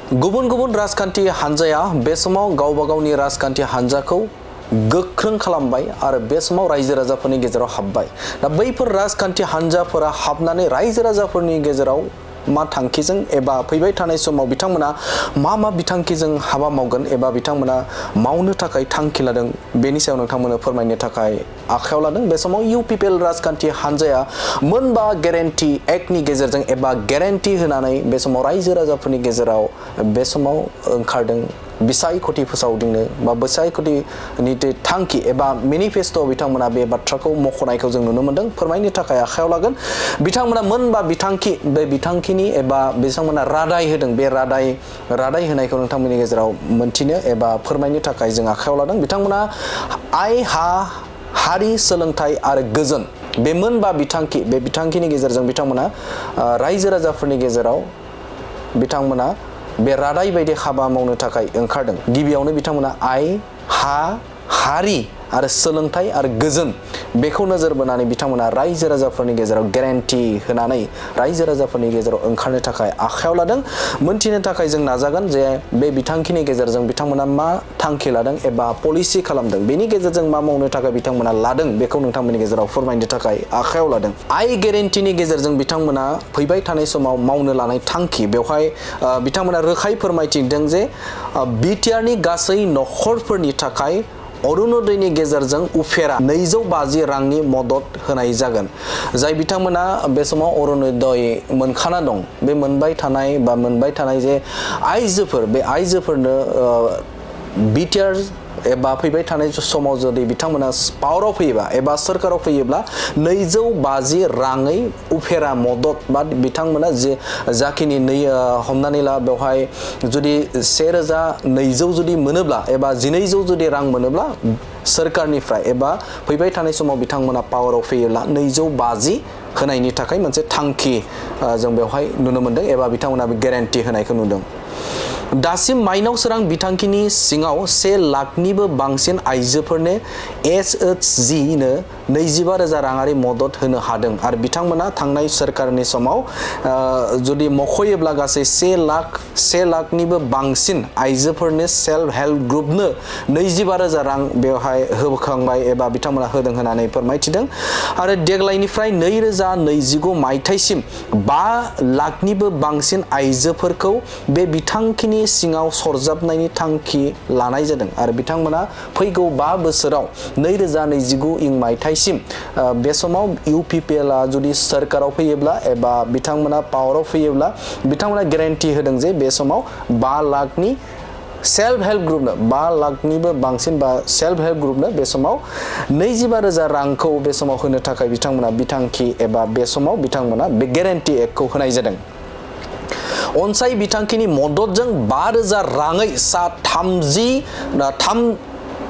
गुबुन गुबुन राजखान्थि हान्जाया बे समाव गावबा गावनि राजखान्थि हान्जाखौ गोख्रों खालामबाय आरो बे समाव रायजो राजाफोरनि गेजेराव हाबबाय। दा बैफोर राजखान्थि हान्जाफोरा हाबनानै रायजो राजाफोरनि गेजेराव मा थांखिजों एबा फैबाय थानाय समाव बिथांमोना मा बिथांखिजों हाबा मावगोन एबा बिथांमोना मावनो थाखाय थांखि लादों बेनि सायाव नोंथांमोननो फोरमायनो थाखाय आखायाव लादों। बे समाव UPPL राजखान्थि हान्जाया मोनबा गेरेन्टि एक्टनि गेजेरजों एबा गेरेन्टि होनानै बे समाव रायजो राजाफोरनि गेजेराव बे समाव ओंखारदों बिसायख'थि फोसावदिंनो बा बिसायख'थिनि थांखि एबा मेनिफेस्ट'आव बिथांमोना बे बाथ्राखौ मख'नायखौ जों नुनो मोनदों। फोरमायनो थाखाय आखायाव लागोन बिथांमोना मोनबा बिथांखि बे बिथांखिनि एबा बिथांमोना रादाय होदों। बे रादाय होनायखौ नोंथांमोननि गेजेराव मोनथिनो एबा फोरमायनो थाखाय जों आखायाव लादों। बिथांमोना आइ हारि सोलोंथाइ आरो गोजोन बे मोनबा बिथांखि बे बिथांखिनि गेजेरजों बिथांमोना रायजो राजाफोरनि गेजेराव बिथांमोना बे रादाय बायदि हाबा मावनो थाखाय ओंखारदों। गिबियावनो बिथांमोना आइ हारि आरो सोलोंथाइ आरो गोजोन बेखौ नोजोर बोनानै बिथांमोना रायजो राजाफोरनि गेजेराव गेरेन्टि होनानै रायजो राजाफोरनि गेजेराव ओंखारनो थाखाय आखायाव लादों। मोनथिनो थाखाय जों नाजागोन जे बे बिथांखिनि गेजेरजों बिथांमोना मा थांखि लादों एबा पलिसि खालामदों बेनि गेजेरजों मा मावनो थाखाय बिथांमोना लादों बेखौ नोंथांमोननि गेजेराव फोरमायनो थाखाय आखायाव लादों। आइ गेरेन्टिनि गेजेरजों बिथांमोना फैबाय थानाय समाव मावनो लानाय थांखि बेवहाय बिथांमोना रोखायै फोरमायथिदों जे बिटिआरनि गासै नखरफोरनि थाखाय अरुणोदयनि गेजेरजों उफेरा 250 रांनि मदद होनाय जागोन। जाय बिथांमोना बे समाव अरुणोदय मोनखाना दं बे मोनबाय थानाय जे आइजोफोर बे आइजोफोरनो बिटिआर एबा फैबाय थानाय समाव जुदि बिथांमोना पावाराव फैयोबा एबा सोरखाराव फैयोब्ला 250 राङै उफेरा मदद बा बिथांमोना जे जाखिनि हमनानै ला बेवहाय जुदि 1200 जुदि मोनोब्ला एबा 1200 जुदि रां मोनोब्ला सोरखारनिफ्राय एबा फैबाय थानाय समाव बिथांमोना पावाराव फैयोब्ला 250 होनायनि थाखाय मोनसे थांखि जों बेवहाय नो मोनदों एबा बिथांमोना गेरेन्टि होनायखौ नुदों। दासिम माइनाव सोरां बिथांखिनि सिङाव 1 लाखनिबो बांसिन आइजोफोरनो SHG-नो 25,000 राङारि मदद होनो हादों आरो बिथांमोना थांनाय सोरखारनि समाव जुदि मख'योब्ला गासै 1 लाखनिबो बांसिन आइजोफोरनो सेल्फ हेल्प ग्रुपनो 25,000 रां बेवहाय होखांबाय एबा बिथांमोना होदों होननानै फोरमायथिदों। आरो देग्लायनिफ्राय 2029 मायथाइसिम 5 लाखनिबो बांसिन आइजोफोरखौ बे बिथांखिनि सिङाव सरजाबनायनि थांखि लानाय जादों आरो बिथांमोना फैगौ 5 बोसोराव 2029 मायथाइसिम बे समाव UPPL-आ जुदि सोरखाराव फैयोब्ला एबा बिथांमोना पावाराव फैयोब्ला बिथांमोना गेरेन्टि होदों जे बे समाव 5 लाखनि सेल्फ हेल्प ग्रुपनो 5 लाखनिबो बांसिन बा सेल्फ हेल्प ग्रुपनो बे समाव 25,000 रांखौ बे समाव होनो थाखाय बिथांमोना बिथांखि एबा बे समाव बिथांमोना बे गेरेन्टि एक्टखौ होनाय जादों। अनसाय बिथांखिनि मददजों 5,000 राङै सा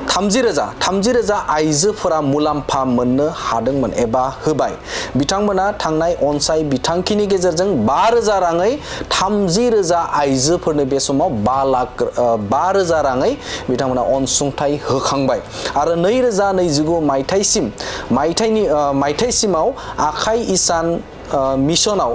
30,000 आइजोफोरा मुलाम्फा मोननो हादोंमोन एबा होबाय। बिथांमोना थांनाय अनसाय बिथांखिनि गेजेरजों 5,000 राङै 30,000 आइजोफोरनो बे समाव 5,000 राङै बिथांमोना अनसुंथाइ होखांबाय आरो 2029 मायथाइसिमाव आखाइ इसान मिशनाव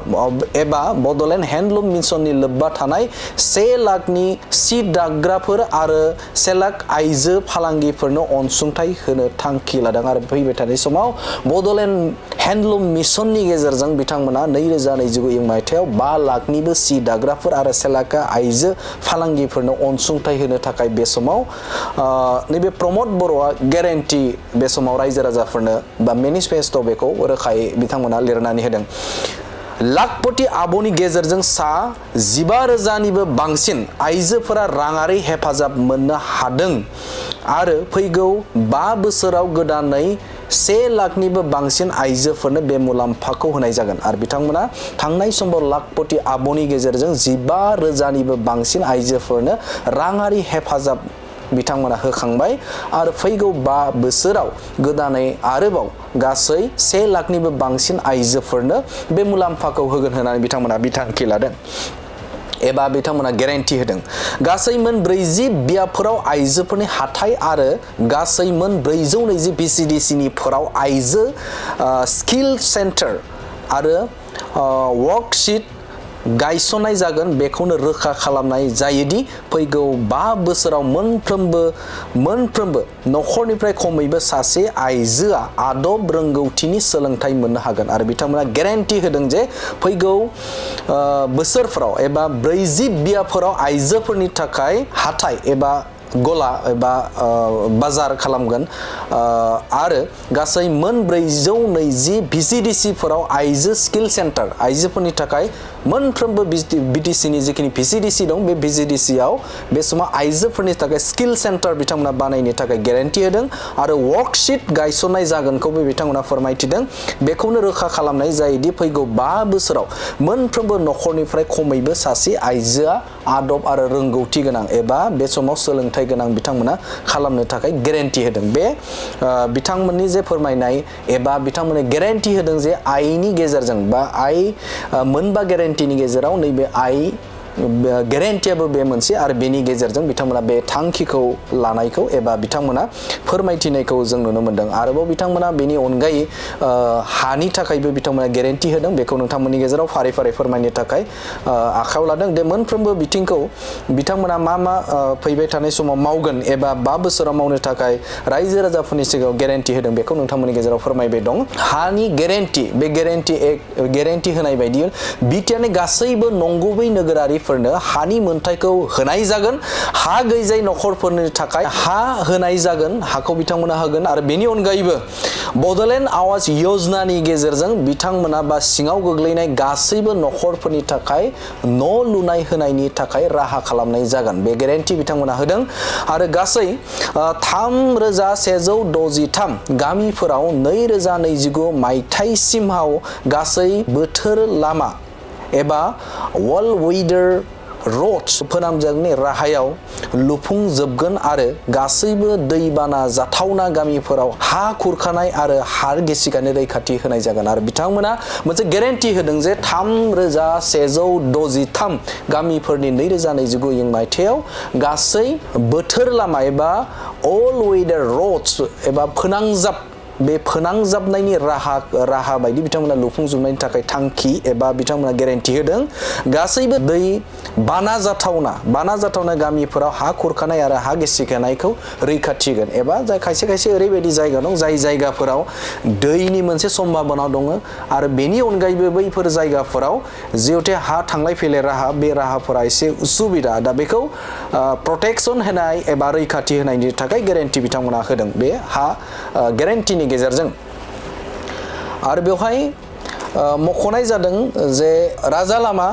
एबा बड'लेण्ड हेन्डलुम मिशननि लोब्बा थानाय 1 लाखनि सि दाग्राफोर आरो 1 लाख आइजो फालांगिफोरनो अनसुंथाइ होनो थांखि लादों आरो फैबाय थानाय समाव बड'लेण्ड हेन्डलुम मिशननि गेजेरजों बिथांमोना 2029 मायथाइयाव 5 लाखनिबो सि दाग्राफोर आरो 1 लाख आइजो फालांगिफोरनो अनसुंथाइ होनो थाखाय बे समाव नैबे प्रमद बर'आ गेरेन्टि बे समाव रायजो राजाफोरनो बा मेनिफेस्ट' बेखौ रोखायै बिथांमोना लिरनानै होदों। लाखपति आब'नि गेजेरजों सा 15,000निबो बांसिन आइजोफोरा राङारि हेफाजाब मोननो हादों आरो फैगौ 5 बोसोराव गोदानै 1 लाखनिबो बांसिन आइजोफोरनो बे मुलाम्फाखौ होनाय जागोन आरो बिथांमोना थांनाय समाव लाखपति आब'नि गेजेरजों 15,000निबो बांसिन आइजोफोरनो राङारि हेफाजाब बिथांमोना होखांबाय आरो फैगौ 5 बोसोराव गोदानै आरोबाव गासै 1 लाखनिबो बांसिन आइजोफोरनो बे मुलाम्फाखौ होगोन होननानै बिथांमोना बिथांखि लादों एबा बिथांमोना गेरेन्टि होदों। गासै मोन 40 बियाबफोराव आइजोफोरनि हाथाइ आरो गासै मोन 420 BCDC-निफोराव आइजो स्किल सेन्टार आरो वर्कशीट गायसननाय जागोन बेखौनो रोखा खालामनाय जायोदि फैगौ 5 बोसोराव मोनफ्रोमबो नखरनिफ्राय खमैबो सासे आइजोआ आदब रोंगौथिनि सोलोंथाइ मोननो हागोन आरो बिथांमोना ग्यारान्टि होदों जे फैगौ बोसोरफोराव एबा 40 बियाफोराव आइजोफोरनि थाखाय हाथाय एबा गला एबा बाजार खालामगोन आरो गासै मोन 420 VCDC फोराव आइजो स्किल सेन्टार आइजोफोरनि थाखाय मोनफ्रोमबो BTC नि जिखिनि VCDC दं बे VCDC आव बे समाव आइजोफोरनि थाखाय स्किल सेन्टार बिथांमोना बानायनो थाखाय ग्यारान्टि होदों आरो वर्कशीट गायसननाय जागोनखौबो बिथांमोना फोरमायथिदों बेखौनो रोखा खालामनाय जायोदि फैगौ 5 बोसोराव मोनफ्रोमबो नखरनिफ्राय खमैबो सासे आइजोआ आदब आरो रोंगौथि गोनां एबा बे समाव सोलोंथाइ गोनां बिथांमोना खालामनो थाखाय ग्यारान्टि होदों बे बिथांमोननि जे फोरमायनाय एबा बिथांमोननो ग्यारान्टि होदों जे आइनि गेजेरजों बा मोनबा ग्यारान्टिनि गेजेराव नैबे आइ ग्यारान्टियाबो बे मोनसे आरो बेनि गेजेरजों बिथांमोना बे थांखिखौ लानायखौ एबा बिथांमोना फोरमायथिनायखौ जों नुनो मोनदों आरोबाव बिथांमोना बेनि अनगायै हानि थाखायबो बिथांमोना ग्यारान्टि होदों बेखौ नोंथांमोननि गेजेराव फारि फारि फोरमायनो थाखाय आखायाव लादों दे मोनफ्रोमबो बिथिंखौ बिथांमोना मा फैबाय थानाय समाव मावगोन एबा 5 बोसोराव मावनो थाखाय रायजो राजाफोरनि सिगाङाव ग्यारान्टि होदों बेखौ नोंथांमोननि गेजेराव फोरमायबाय दं हानि ग्यारान्टि बे ग्यारान्टि होनाय बायदि बिटिआरनि गासैबो नंगुबै नोगोरारि हानि मोनथायखौ होनाय जागोन हा गैजायै नखरफोरनि थाखाय हा होनाय जागोन हाखौ बिथांमोना होगोन आरो बेनि अनगायैबो बडलेण्ड आवास योजनानि गेजेरजों बिथांमोना बा सिङाव गोग्लैनाय गासैबो नखरफोरनि थाखाय न' लुनाय होनायनि थाखाय राहा खालामनाय जागोन बे ग्यारान्टि बिथांमोना होदों आरो गासै 3163 गामिफोराव 2029 मायथाइसिमाव गासै बोथोर लामा एबा वॉल वेदर रोड्स फोनांजाबनि राहायाव लुफुंजोबगोन आरो गासैबो दैबाना जाथावना गामिफोराव हा खुरखानाय आरो हा गिसिखानाय रैखाथि होनाय जागोन आरो बिथांमोना मोनसे ग्यारान्टि होदों जे 3163 गामिफोरनि 2029 मायथाइयाव गासै बोथोर लामा एबा ऑल वेदर रोड्स एबा फोनांजाबनायनि राहा बायदि बिथांमोना लुफुंजोबनायनि थाखाय थांखि एबा बिथांमोना ग्यारान्टि होदों गासैबो दै बाना जाथावना गामिफोराव हा खुरखानाय आरो हा गिसिखानायखौ रैखाथि होगोन एबा जाय खायसे ओरैबायदि जायगा दं जाय जायगाफोराव दैनि मोनसे सम्भाबना दङ आरो बेनि अनगायैबो बैफोर जायगाफोराव जिहेथु हा थांलाय फैलाय राहा बे राहाफोरा एसे उसुबिदा दा बेखौ प्रटेक्शन होनाय एबा रैखाथि होनायनि थाखाय ग्यारान्टि बिथांमोना होदों बे हा ग्यारान्टिनि गेजेरजों आरो बेवहाय मख'नाय जादों जे राजा लामा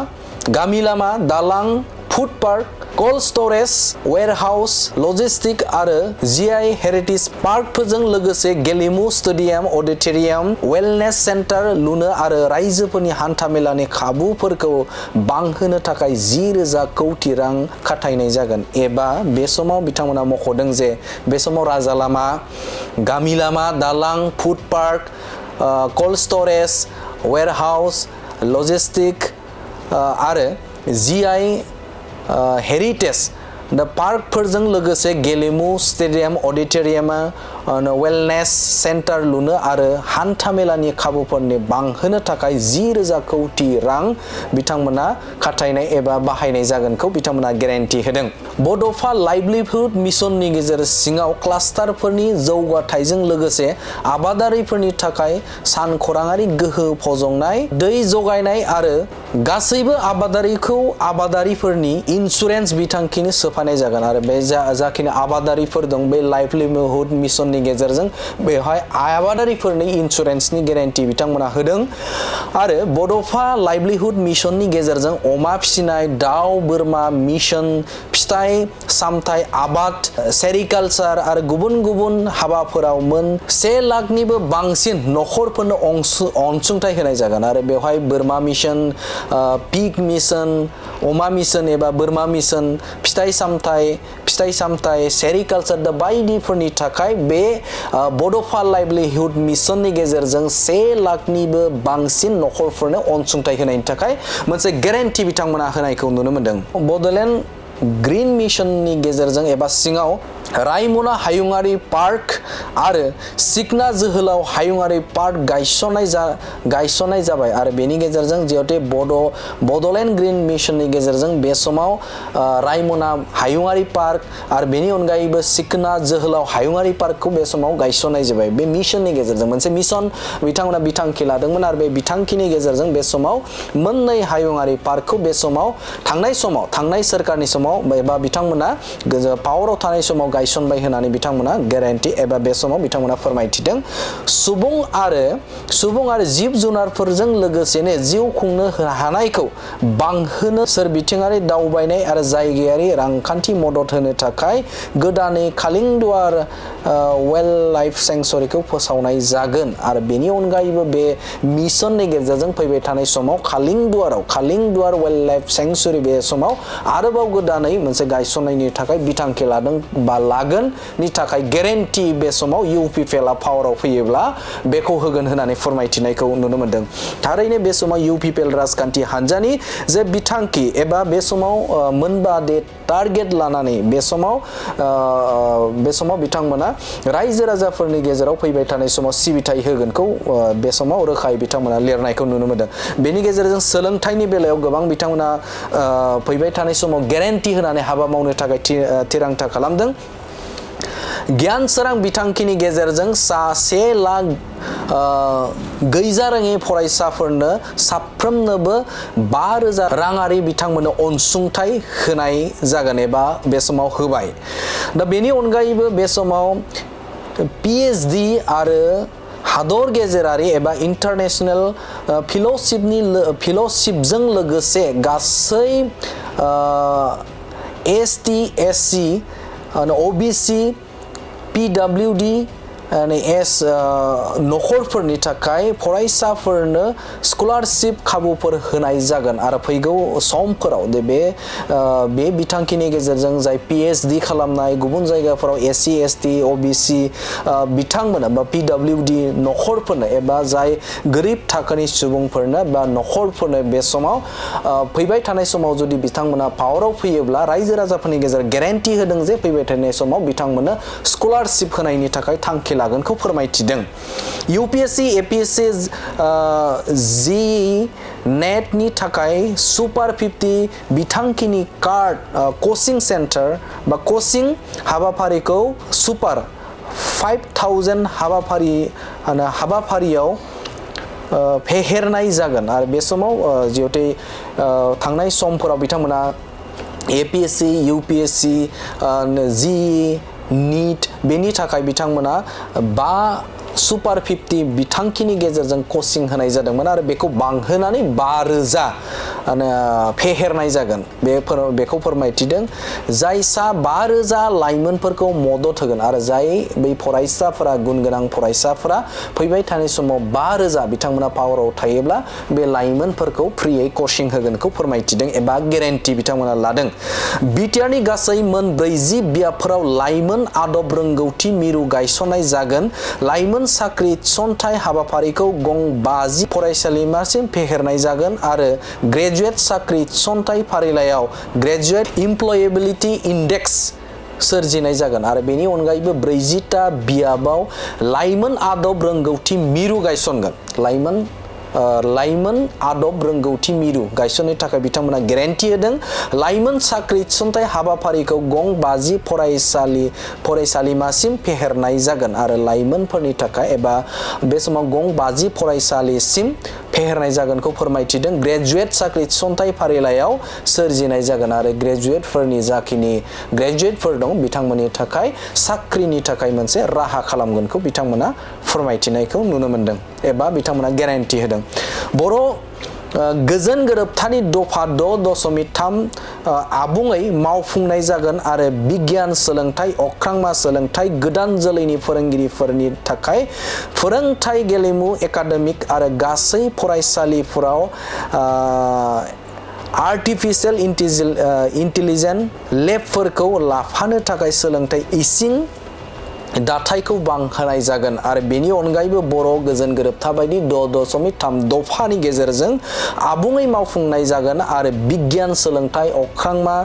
गामि लामा दालां food park cold storage warehouse logistic आरो GI हेरिटेज पार्कफोरजों लोगोसे गेलेमु स्टेडियाम अडिटोरियाम वेलनेस सेन्टार लुनो आरो रायजोफोरनि हान्थामेलानि खाबुफोरखौ बांहोनो थाखाय 10,000 कौटि रां खाथायनाय जागोन एबा बे समाव बिथांमोना मख'दों जे बे समाव राजा लामा गामि लामा दालां food park cold storage warehouse logistic आरो GI हेरिटेज दा पार्कफोरजों लोगोसे गेलेमु स्टेडियाम अडिटोरियाम वेलनेस सेन्टार लुनो आरो हान्थामेलानि खाबुफोरनि बांहोनो थाखाय 10,000 कौटि रां बिथांमोना खाथायनाय एबा बाहायनाय जागोनखौ बिथांमोना ग्यारान्टि होदों बड'फा लाइभलिहुड मिशननि गेजेर सिङाव क्लास्टारफोरनि जौगाथायजों लोगोसे आबादारिफोरनि थाखाय सानखराङारि गोहो फजंनाय दै जगायनाय आरो गासैबो आबादारिफोरनि इन्सुरेन्स बिथांखिनि सोफानाय जागोन आरो बे जाखिनि आबादारिफोर दं बे लाइभलिहुड मिशननि गेजेरजों बेवहाय आबादारिफोरनि इन्सुरेन्सनि ग्यारान्टि बिथांमोना होदों आरो बड'फा लाइभलिहुड मिशननि गेजेरजों अमा फिसिनाय दाउ बोरमा मिशन फिथाइ सामथाइ आबाद सेरिकालचार आरो गुबुन हाबाफोराव मोन 1 लाखनिबो बांसिन नखरफोरनो अनसुंथाइ होनाय जागोन आरो बेवहाय बोरमा मिशन पिग मिशन अमा मिशन एबा बोरमा मिशन फिथाइ सामथाइ सेरिकालचार दा बायदिफोरनि थाखाय बे बड'फा लाइभलिहुड मिशननि गेजेरजों 1 लाखनिबो बांसिन नखरफोरनो अनसुंथाइ होनायनि थाखाय मोनसे ग्यारान्टि बिथांमोना होनायखौ नुनो मोनदों बड'लेण्ड ग्रीन मिशननि गेजेरजों एबा सिङाव रायमना हायुङारि पार्क आरो सिखना जोहोलाव हायुङारि पार्क गायसननाय जाबाय आरो बेनि गेजेरजों जिहेतु बड'लेण्ड ग्रीन मिशननि गेजेरजों बे समाव रायमना हायुङारि पार्क आरो बेनि अनगायैबो सिखना जोहोलाव हायुङारि पार्कखौ बे समाव गायसननाय जाबाय बे मिशननि गेजेरजों मोनसे मिशन बिथांमोना बिथांखि लादोंमोन आरो बे बिथांखिनि गेजेरजों बे समाव मोननै हायुङारि पार्कखौ बे समाव थांनाय सोरखारनि समाव एबा बिथांमोना पावाराव थानाय समाव गायसनबाय होननानै बिथांमोना ग्यारान्टि एबा बे समाव बिथांमोना फोरमायथिदों सुबुं आरो जिब जुनारफोरजों लोगोसेनो जिउ खुंनो हानायखौ बांहोनो सोरबिथिङारि दावबायनाय आरो जायगायारि रांखान्थि मदद होनो थाखाय गोदानै कालिंदुवार वाइल्ड लाइफ सेंक्सुरिखौ फोसावनाय जागोन आरो बेनि अनगायैबो बे मिशननि गेजेरजों फैबाय थानाय समाव कालिंदुवार वाइल्ड लाइफ सेंक्सुरि बे समाव आरोबाव गोदानै मोनसे गायसननायनि थाखाय बिथांखि लादों बा लागोननि थाखाय ग्यारान्टि बे समाव इउपिपिएलआ पावाराव फैयोब्ला बेखौ होगोन होननानै फोरमायथिनायखौ नुनो मोनदों थारैनो बे समाव इउपिपिएल राजखान्थि हान्जानि जे बिथांखि एबा बे समाव मोनबा दे टारगेट लानानै बे समाव बिथांमोना रायजो राजाफोरनि गेजेराव फैबाय थानाय समाव सिबिथाय होगोनखौ बे समाव रोखायै बिथांमोना लिरनायखौ नुनो मोनदों बेनि गेजेरजों सोलोंथाइनि बेलायाव गोबां बिथांमोना फैबाय थानाय समाव ग्यारान्टि होनानै हाबा मावनो थाखाय थिरांथा खालामदों गियान सोरां बिथांखिनि गेजेरजों सा 1 लाख गैजारोङै फरायसाफोरनो साफ्रोमनोबो 5,000 राङारि बिथांमोननो अनसुंथाइ होनाय जागोन एबा बे समाव होबाय दा बेनि अनगायैबो बे समाव पिएचडि आरो हादर गेजेरारि एबा इन्टारनेशनेल फेल'शिपजों लोगोसे गासै एसटि एससि ओबिसि पिडब्लिउडि नखरफोरनि थाखाय फरायसाफोरनो स्कलारशिप खाबुफोर होनाय जागोन आरो फैगौ समफोराव बे बिथांखिनि गेजेरजों जाय पिएचडि खालामनाय गुबुन जायगाफोराव एससि एसटि ओबिसि बिथांमोना बा पिडब्लिउडि नखरफोरनो एबा जाय गोरिब थाखोनि सुबुंफोरनो बा नखरफोरनो बे समाव फैबाय थानाय समाव जुदि बिथांमोना पावाराव फैयोब्ला रायजो राजाफोरनि गेजेराव ग्यारान्टि होदों जे फैबाय थानाय समाव बिथांमोननो स्कलारशिप होनायनि थाखाय थांखि लागोनखौ फोरमायथिदों इउपिएससि एपिएससि जि नेटनि थाखाय सुपार 50 बिथांखिनि कार्ड कचिं सेन्टार बा कचिं हाबाफारिखौ सुपार 5000 हाबाफारियाव फेहेरनाय जागोन आरो बे समाव जिहेतु थांनाय समफोराव बिथांमोना एपिएससि इउपिएससि जि नीट बेनि थाखाय बिथांमोना 5 सुपार 50 बिथांखिनि गेजेरजों कचिं होनाय जादोंमोन आरो बेखौ बांहोनानै 5,000 फेहेरनाय जागोन बेखौ फोरमायथिदों जाय सा 5,000 लाइमोनफोरखौ मदद होगोन आरो जाय बै फरायसाफोरा गुन गोनां फरायसाफोरा फैबाय थानाय समाव 5,000 बिथांमोना पावाराव थायोब्ला बे लाइमोनफोरखौ फ्रियै कचिं होगोनखौ फोरमायथिदों एबा ग्यारान्टि बिथांमोना लादों बिटिआरनि गासै मोन 40 बियाबफोराव लाइमोन आदब रोंगौथि मिरु गायसननाय जागोन लाइमोन साख्रि थिसनथाइ हाबाफारिखौ गं 50 फरायसालिमासिम फेहेरनाय जागोन आरो ग्रेजुवेट साख्रि थिसनथाइ फारिलाइयाव ग्रेजुवेट इमप्लयेबिलिटि इन्डेक्स सोरजिनाय जागोन आरो बेनि अनगायैबो 40टा बियाबाव लाइमोन आदब रोंगौथि मिरु गायसनगोन लाइमोन आदब रोंगौथि मिरु गायसननो थाखाय बिथांमोना ग्यारान्टि होदों लाइमोन साख्रि थिसनथाइ हाबाफारिखौ गं 50 फरायसालिमासिम फेहेरनाय जागोन आरो लाइमोनफोरनि थाखाय एबा बे समाव गं 50 फरायसालिसिम फेहेरनाय जागोनखौ फोरमायथिदों ग्रेजुवेट साख्रि थिसनथाइ फारिलाइयाव सोरजिनाय जागोन आरो ग्रेजुवेटफोरनि जाखिनि ग्रेजुवेटफोर दं बिथांमोननि थाखाय साख्रिनि थाखाय मोनसे राहा खालामगोनखौ बिथांमोना फोरमायथिनायखौ नुनो मोनदों एबा बिथांमोना ग्यारान्टि होदों बर' गोजोन गोरोबथानि दफा 6.3 आबुङै मावफुंनाय जागोन आरो बिगियान सोलोंथाइ अख्रांमा सोलोंथाइ गोदान जोलैनि फोरोंगिरिफोरनि थाखाय फोरोंथाइ गेलेमु एकाडेमिक आरो गासै फरायसालिफोराव आर्टिफिशियेल इन्टेलिजेन्स लेबफोरखौ लाफानो थाखाय सोलोंथाइ इसिं दाथायखौ बांहोनाय जागोन आरो बेनि अनगायैबो बर' गोजोन गोरोबथा बायदि 6.3 दफानि गेजेरजों आबुङै मावफुंनाय जागोन आरो बिगियान सोलोंथाइ अख्रांमा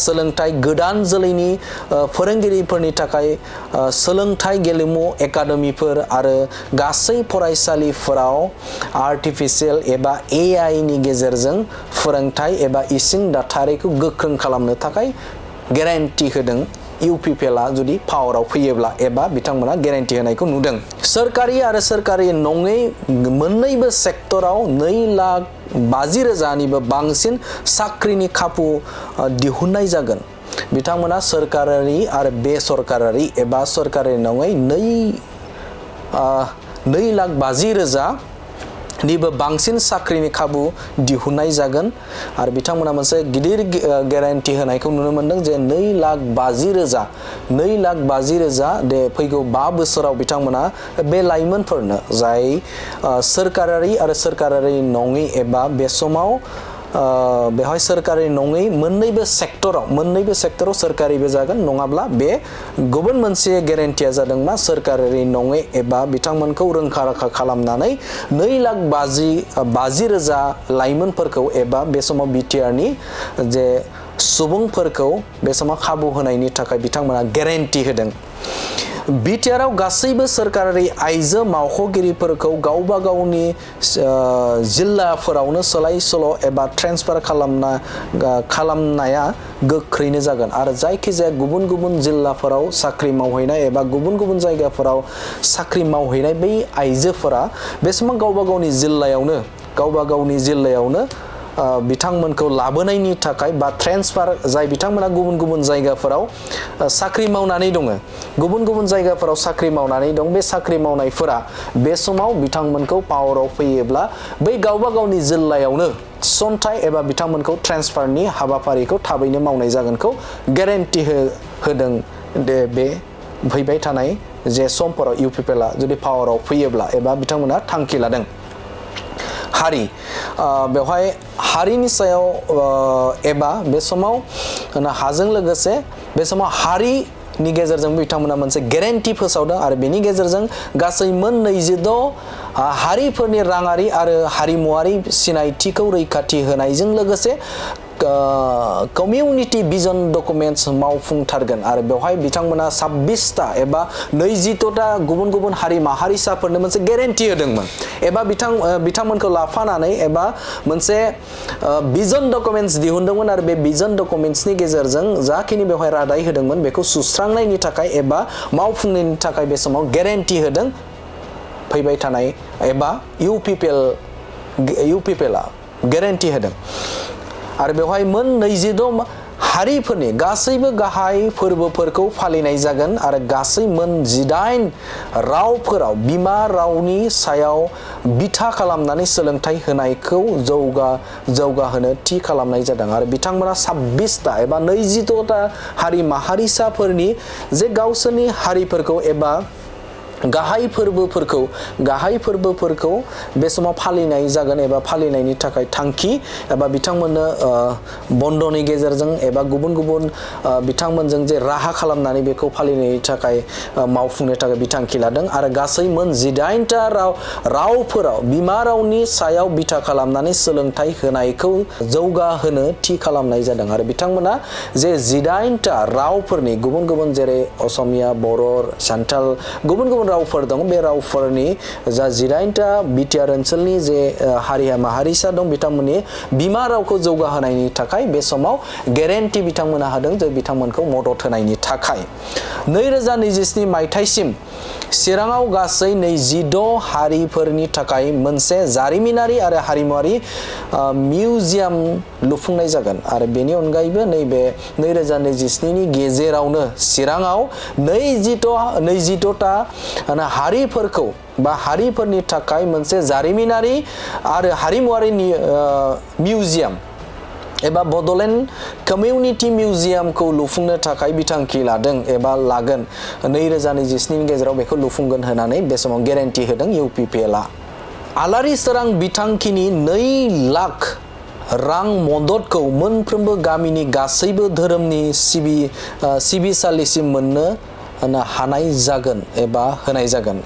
सोलोंथाइ गोदान जोलैनि फोरोंगिरिफोरनि थाखाय सोलोंथाइ गेलेमु एकाडेमिफोर आरो गासै फरायसालिफोराव आर्टिफिशियेल एबा AI नि गेजेरजों फोरोंथाइ एबा इसिं दाथायखौ गोख्रों खालामनो थाखाय गेरेन्टि होदों UPPLआ जुदि पावाराव फैयोब्ला एबा बिथांमोना गेरेन्टि होनायखौ नुदों। सोरखारि आरो सोरखारि नङै मोन्नैबो सेक्टराव 2,50,000निबो बांसिन साख्रिनि खाबु दिहुननाय जागोन। बिथांमोना सोरखारारि आरो बेसरकारि एबा सोरखारि नङै 2,50,000 निबो बांसिन साख्रिनि खाबु दिहुननाय जागोन आरो बिथांमोना मोनसे गिदिर गेरेन्टि होनायखौ नुनो मोनदों जे 2,50,000 दे फैगौ 5 बोसोराव बिथांमोना बे लाइमोनफोरनो जाय सोरखारारि आरो सोरखारारि नङि एबा बे समाव बेहाय सोरखारि नङै मोन्नैबो सेक्टराव सोरखारिबो जागोन नङाब्ला बे गुबुन मोनसे गेरेन्टिया जादों मा सोरखारारि नङै एबा बिथांमोनखौ रोंखा-राखा खालामनानै 2,50,000 लाइमोनफोरखौ एबा बे समाव BTRनि जे सुबुंफोरखौ बे समाव खाबु होनायनि थाखाय बिथांमोना गेरेन्टि होदों। BTRआव गासैबो सोरखारारि आइजो मावख'गिरिफोरखौ गावबा गावनि जिल्लाफोरावनो सोलाय-सोल' एबा ट्रेन्सफार खालामनाया गोख्रैनो जागोन आरो जायखिजाया गुबुन गुबुन जिल्लाफोराव साख्रि मावहैनाय एबा गुबुन गुबुन जायगाफोराव साख्रि मावहैनाय बै आइजोफोरा बे समाव गावबा गावनि जिल्लायावनो बिथांमोनखौ लाबोनायनि थाखाय बा ट्रेन्सफार जाय बिथांमोना गुबुन गुबुन जायगाफोराव साख्रि मावनानै दङ गुबुन गुबुन जायगाफोराव साख्रि मावनानै दं बे साख्रि मावनायफोरा बे समाव बिथांमोनखौ पावाराव फैयोब्ला बै गावबा गावनि जिल्लायावनो थिसनथाइ एबा बिथांमोनखौ ट्रेन्सफारनि हाबाफारिखौ थाबैनो मावनाय जागोनखौ गेरेन्टि होदों दे बे फैबाय थानाय जे समफोराव UPPLआ जुदि पावाराव फैयोब्ला एबा बिथांमोना थांखि लादों। हारि बेवहाय हारिनि सायाव एबा बे समाव हाजों लोगोसे बे समाव हारिनि गेजेरजों बिथांमोना मोनसे गेरेन्टि फोसावदों आरो बेनि गेजेरजों गासै मोन 26 हारिफोरनि राङारि आरो हारिमुवारि सिनायथिखौ रैखाथि होनायजों लोगोसे कमिउनिटि भिजन डकुमेन्ट्स मावफुंथारगोन आरो बेवहाय बिथांमोना 26टा एबा 22टा गुबुन गुबुन हारि माहारिसाफोरनो मोनसे गेरेन्टि होदोंमोन एबा बिथांमोनखौ लाफानानै एबा मोनसे भिजन डकुमेन्ट्स दिहुनदोंमोन आरो बे भिजन डकुमेन्ट्सनि गेजेरजों जाखिनि बेवहाय रादाय होदोंमोन बेखौ सुस्रांनायनि थाखाय एबा मावफुंनायनि थाखाय बे समाव गेरेन्टि होदों फैबाय थानाय एबा UPPLआ गेरेन्टि होदों आरो बेवहाय मोन 26 हारिफोरनि गासैबो गाहाय फोरबोफोरखौ फालिनाय जागोन आरो गासै मोन 18 रावफोराव बिमा रावनि सायाव बिथा खालामनानै सोलोंथाइ होनायखौ जौगाहोनो थि खालामनाय जादों आरो बिथांमोना 26टा एबा 22टा हारि माहारिसाफोरनि जे गावसोरनि हारिफोरखौ एबा गाहाय फोरबोफोरखौ बे समाव फालिनाय जागोन एबा फालिनायनि थाखाय थांखि एबा बिथांमोननो बन्दनि गेजेरजों एबा गुबुन गुबुन बिथांमोनजों जे राहा खालामनानै बेखौ फालिनायनि थाखाय मावफुंनो थाखाय बिथांखि लादों आरो गासै मोन 18टा रावफोराव बिमा रावनि सायाव बिथा खालामनानै सोलोंथाइ होनायखौ जौगाहोनो थि खालामनाय जादों आरो बिथांमोना जे 18टा रावफोरनि गुबुन गुबुन जेरै असमिया बर' सान्थाल गुबुन गुबुन रावफोर दं बे रावफोरनि जा 18टा BTR ओनसोलनि जे हारि माहारिसा दं बिथांमोननि बिमा रावखौ जौगाहोनायनि थाखाय बे समाव गेरेन्टि बिथांमोना होदों जे बिथांमोनखौ मदद होनायनि थाखाय 2027 मायथाइसिम चिराङाव गासै 26 हारिफोरनि थाखाय मोनसे जारिमिनारि आरो हारिमुवारि मिउजियाम लुफुंनाय जागोन आरो बेनि अनगायैबो नैबे 2027 नि गेजेरावनो चिराङाव 22टा हारिफोरखौ बा हारिफोरनि थाखाय मोनसे जारिमिनारि आरो हारिमुवारि मिउजियाम एबा बड'लेण्ड कमिउनिटि मिउजियामखौ लुफुंनो थाखाय बिथांखि लादों एबा लागोन 2027 नि गेजेराव बेखौ लुफुंगोन होननानै बे समाव गेरेन्टि होदों UPPLआ आलारि सोरां बिथांखिनि 2 लाख रां मददखौ मोनफ्रोमबो गामिनि गासैबो धोरोमनि सिबिसालिसिम मोननो हानाय जागोन एबा होनाय जागोन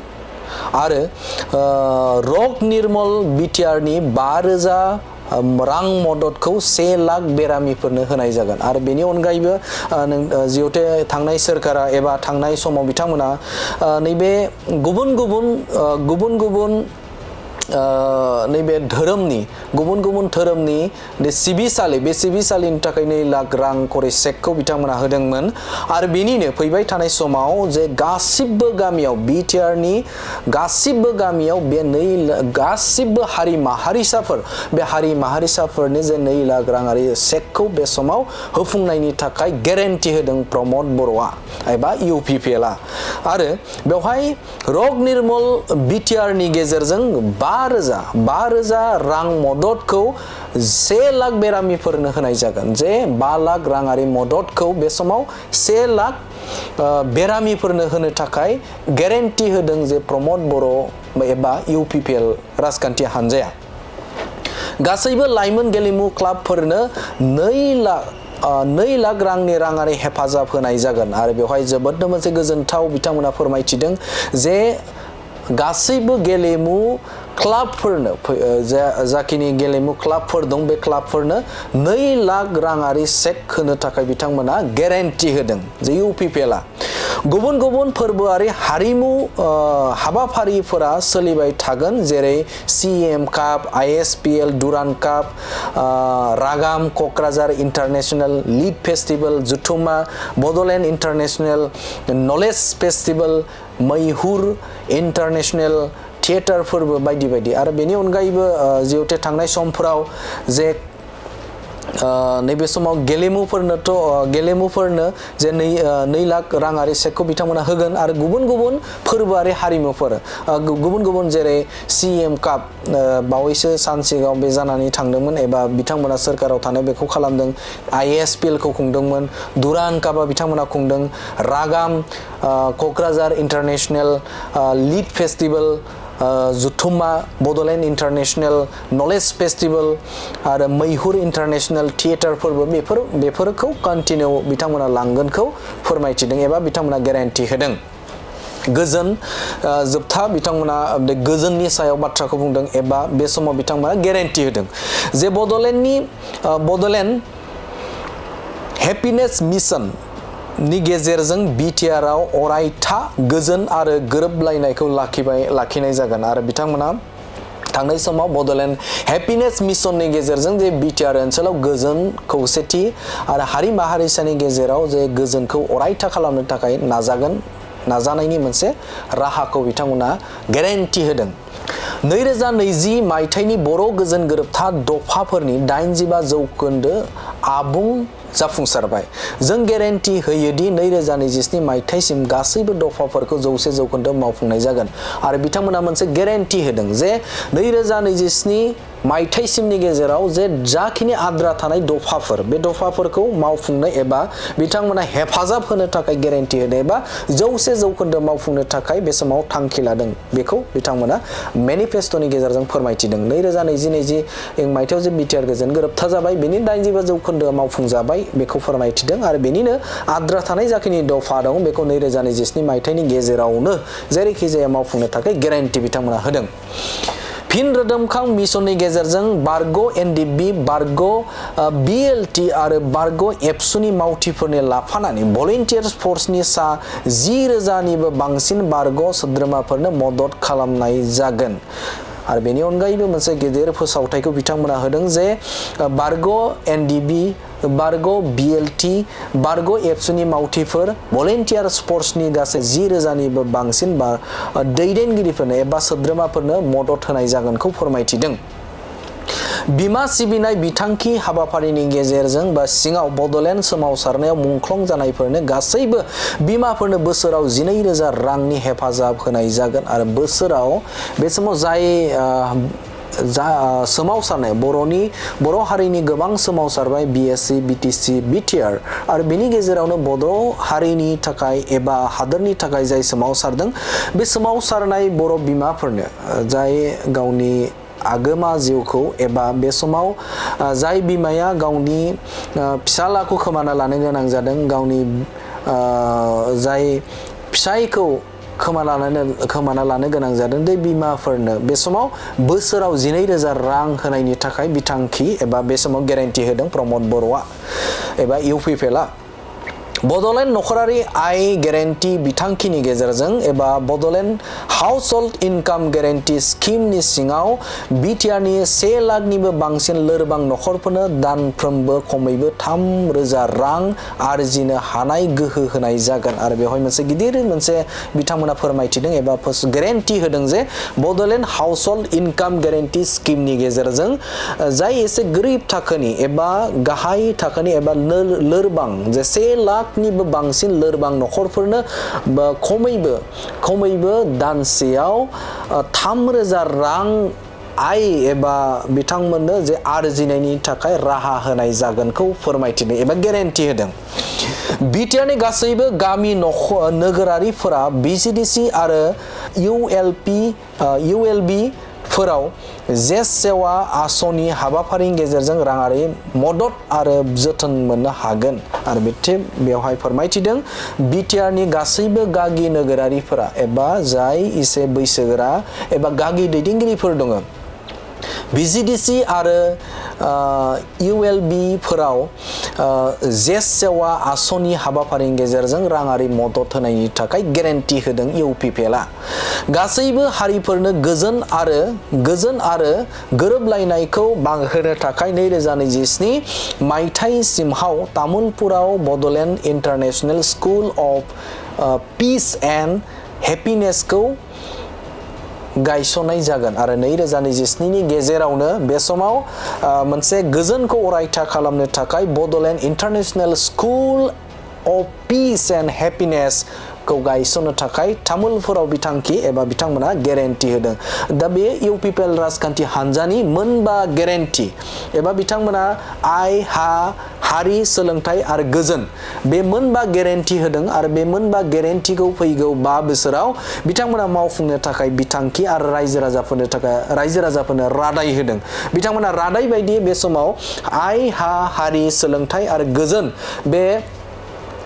आरो रग निर्मल बिटिआरनि 5,000 रां मददखौ 1 लाख बेरामिफोरनो होनाय जागोन आरो बेनि अनगायैबो जिहेतु थांनाय सोरखारा एबा थांनाय समाव बिथांमोना नैबे गुबुन गुबुन नैबे गुबुन गुबुन धोरोमनि बे सिबिसालिनि थाखाय 2 लाख रां खरै चेकखौ बिथांमोना होदोंमोन आरो बेनिनो फैबाय थानाय समाव जे गासिबो गामियाव बिटिआरनि गासिबो गामियाव बे गासिबो हारि माहारिसाफोर बे हारि माहारिसाफोरनो जे 2 लाख राङारि चेकखौ बे समाव होफुंनायनि थाखाय गेरेन्टि होदों प्रमद बर'आ एबा इउपिपिएलआ आरो बेवहाय रग निर्मल बिटिआरनि गेजेरजों 5,000 रां मददखौ 1 लाख बेरामिफोरनो होनाय जागोन जे 5 लाख राङारि मददखौ बे समाव 1 लाख बेरामिफोरनो होनो थाखाय गेरेन्टि होदों जे प्रमद बर' एबा इउपिपिएल राजखान्थि हानजाया गासैबो लाइमोन गेलेमु क्लाबफोरनो 2 लाख रांनि राङारि हेफाजाब होनाय जागोन आरो बेवहाय जोबोदनो मोनसे गोजोनथाव बिथांमोना फोरमायथिदों जे गासैबो गेलेमु क्लाबफोरनो जाखिनि गेलेमु क्लाबफोर दं बे क्लाबफोरनो 2 लाख राङारि चेक होनो थाखाय बिथांमोना गेरेन्टि होदों जे इउपिपिएलआ गुबुन गुबुन फोरबोआरि हारिमु हाबाफारिफोरा सोलिबाय थागोन जेरै CM काप ISPL दुरान काप रागाम क'क्राझार इन्टारनेशनेल लिड फेस्टिवल जुथुमा Bodoland international knowledge festival Maihur international theatre फोरबो बायदि बायदि आरो बेनि अनगायैबो जिहेतु थांनाय समफोराव जे नैबे समाव गेलेमुफोरनो जे 2 लाख राङारि चेकखौ बिथांमोना होगोन आरो गुबुन गुबुन फोरबोआरि हारिमुफोर गुबुन गुबुन जेरै CM काप बावैसो सान सिगाङाव बे जानानै थांदोंमोन एबा बिथांमोना सोरखाराव थानाय बेखौ खालामदों ISPL खौ खुंदोंमोन दुरान कापा बिथांमोना खुंदों रागाम क'क्राझार इन्टारनेशनेल लिड फेस्टिवल जुथुमा बड'लेण्ड इन्टारनेशनेल नलेज फेस्टिवल आरो मैहुर इन्टारनेशनेल थिएटार फोरबो बेफोरखौ कन्टिनिउ बिथांमोना लांगोनखौ फोरमायथिदों एबा बिथांमोना गेरेन्टि होदों गोजोन जोबथा बिथांमोना बे गोजोननि सायाव बाथ्राखौ बुंदों एबा बे समाव बिथांमोना गेरेन्टि होदों जे बड'लेण्ड हेपिनेस मिशन नि गेजेरजों बिटिआरआव अरायथा गोजोन आरो गोरोबलायनायखौ लाखिनाय जागोन आरो बिथांमोना थांनाय समाव बड'लेण्ड हेपिनेस मिशननि गेजेरजों जे बिटिआर ओनसोलाव गोजोन खौसेथि आरो हारि माहारिसानि गेजेराव जे गोजोनखौ अरायथा खालामनो थाखाय नाजानायनि मोनसे राहाखौ बिथांमोना गेरेन्टि होदों 2020 मायथाइनि बर' गोजोन गोरोबथा दफाफोरनि 85% आबुं जाफुंसारबाय जों गेरेन्टि होयोदि 2027 मायथाइसिम गासैबो दफाफोरखौ 100% मावफुंनाय जागोन आरो बिथांमोना मोनसे गेरेन्टि होदों जे 2027 मायथाइसिमनि गेजेराव जे जाखिनि आद्रा थानाय दफाफोर बे दफाफोरखौ मावफुंनो एबा बिथांमोना हेफाजाब होनो थाखाय गेरेन्टि होदों एबा 100% मावफुंनो थाखाय बे समाव थांखि लादों बेखौ बिथांमोना मेनिफेस्ट'नि गेजेरजों फोरमायथिदों 2020 मायथाइयाव जे बिटिआर गोजोन गोरोबथा जाबाय बेनि 85% मावफुंजाबाय बेखौ फोरमायथिदों आरो बेनिनो आद्रा थानाय जाखिनि दफा दं बेखौ 2027 मायथाइनि गेजेरावनो जेरैखि जाया मावफुंनो थाखाय गेरेन्टि बिथांमोना होदों फिन रोदोमखां मिशननि गेजेरजों बारग' NDB बारग' BLT आरो बारग' एबसुनि मावथिफोरनि लाफानानै भलन्टियार्स फर्सनि 10,000निबो बांसिन बारग' सोद्रोमाफोरनो मदद खालामनाय जागोन आरो बेनि अनगायैबो मोनसे गेदेर फोसावथायखौ बिथांमोना होदों जे बारग' NDB बारग' BLT बारग' एबसुनि मावथिफोर भलन्टियार्स फर्सनि गासै 10,000निबो बांसिन दैदेनगिरिफोरनो एबा सोद्रोमाफोरनो मदद होनाय जागोनखौ फोरमायथिदों बिमा सिबिनाय बिथांखि हाबाफारिनि गेजेरजों बा सिङाव बड'लेण्ड सोमावसारनायाव मुंख्लं जानायफोरनो गासैबो बिमाफोरनो बोसोराव 12,000 रांनि हेफाजाब होनाय जागोन आरो बोसोराव बे समाव सोमावसारनाय बर' हारिनि गोबां सोमावसारबाय BSC BTC BTR आरो बेनि गेजेरावनो बर' हारिनि थाखाय एबा हादोरनि थाखाय जाय सोमावसारदों बे सोमावसारनाय बर' बिमाफोरनो जाय गावनि आगोमा जिउखौ एबा बे समाव जाय बिमाया गावनि फिसालाखौ खोमाना लानो गोनां जादों गावनि जाय फिसायखौ खोमाना लानो गोनां जादों दे बिमाफोरनो बे समाव बोसोराव 12,000 रां होनायनि थाखाय बिथांखि एबा बे समाव गेरेन्टि होदों प्रमद बर'आ एबा इउपिपिएलआ बड'लेण्ड नखरारि आय गेरेन्टि बिथांखिनि गेजेरजों एबा Bodoland house hold income guarantee स्किमनि सिङाव बिटिआरनि 1 लाखनिबो बांसिन लोरबां नखरफोरनो दानफ्रोमबो खमैबो 3,000 रां आरजिनो हानाय गोहो होनाय जागोन आरो बेवहाय मोनसे गिदिर मोनसे बिथांमोना फोरमायथिदों एबा गेरेन्टि होदों जे Bodoland house hold income guarantee स्किमनि गेजेरजों जाय एसे गोरिब थाखोनि एबा गाहाय थाखोनि एबा लोरबां जे 1 लाख निबो बांसिन लोरबां नखरफोरनो खमैबो दानसेयाव 3,000 रां आय एबा बिथांमोननो जे आरजिनायनि थाखाय राहा होनाय जागोनखौ फोरमायथिदों एबा गेरेन्टि होदों बिटिआरनि गासैबो गामि नोगोरारिफोरा बिसिडिसि आरो इउएलबि फोराव जे सेवा आसनि हाबाफारिनि गेजेरजों राङारि मदद आरो जोथोन मोननो हागोन आरो बेवहाय फोरमायथिदों बिटिआरनि गासैबो गागि नोगोरारिफोरा एबा जाय एसे बैसोगोरा एबा गागि दैदेनगिरिफोर दङ बिजिडिसि आरो इउएलबि फोराव जे सेवा आसनि हाबाफारिनि गेजेरजों राङारि मदद होनायनि थाखाय गेरेन्टि होदों इउपिपिएलआ गासैबो हारिफोरनो गोजोन आरो गोरोबलायनायखौ बांहोनो थाखाय 2027 मायथाइसिमहाव तामुलपुराव Bodoland international school of peace and हेपिनेसखौ गायसननाय जागोन आरो 2027 नि गेजेरावनो बे समाव मोनसे गोजोनखौ अरायथा खालामनो थाखाय Bodoland international school of peace and happiness खौ गायसननो थाखाय तामुलपुराव बिथांखि एबा बिथांमोना गेरेन्टि होदों दा बे इउपिपिएल राजखान्थि हान्जानि मोनबा गेरेन्टि एबा बिथांमोना आय हारि सोलोंथाइ आरो गोजोन बे मोनबा गेरेन्टि होदों आरो बे मोनबा गेरेन्टिखौ फैगौ 5 बोसोराव बिथांमोना मावफुंनो थाखाय बिथांखि आरो रायजो राजाफोरनो रादाय होदों बिथांमोना रादाय बायदि बे समाव आय हारि सोलोंथाइ आरो गोजोन बे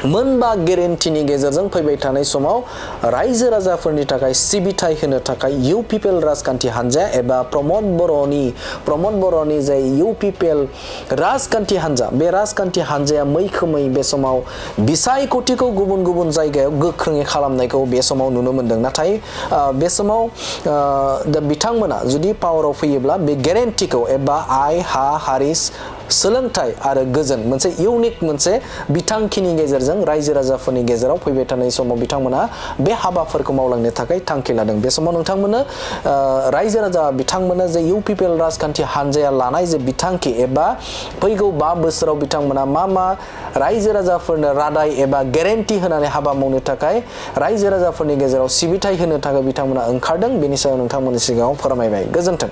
मोनबा गेरेन्टिनि गेजेरजों फैबाय थानाय समाव रायजो राजाफोरनि थाखाय सिबिथाय होनो थाखाय इउपिपिएल राजखान्थि हान्जा एबा प्रमद बर'नि जाय इउपिपिएल राजखान्थि हान्जा बे राजखान्थि हान्जाया मैखोमै बे समाव बिसायख'थिखौ गुबुन जायगायाव गोख्रोङै खालामनायखौ बे समाव नुनो मोन्दों नाथाय बे समाव बिथांमोना जुदि पावाराव फैयोब्ला बे गेरेन्टिखौ एबा आय हारि सोलोंथाइ आरो गोजोन मोनसे इउनिक मोनसे बिथांखिनि गेजेरजों रायजो राजाफोरनि गेजेराव फैबाय थानाय समाव बिथांमोना बे हाबाफोरखौ मावलांनो थाखाय थांखि लादों बे समाव नोंथांमोननो रायजो राजा बिथांमोना जे इउपिपिएल राजखान्थि हान्जाया लानाय जे बिथांखि एबा फैगौ 5 बोसोराव बिथांमोना मा रायजो राजाफोरनो रादाय एबा गेरेन्टि होनानै हाबा मावनो थाखाय रायजो राजाफोरनि गेजेराव सिबिथाय होनो थाखाय बिथांमोना ओंखारदों बेनि सायाव नोंथांमोननि सिगाङाव फोरमायबाय गोजोन्थों।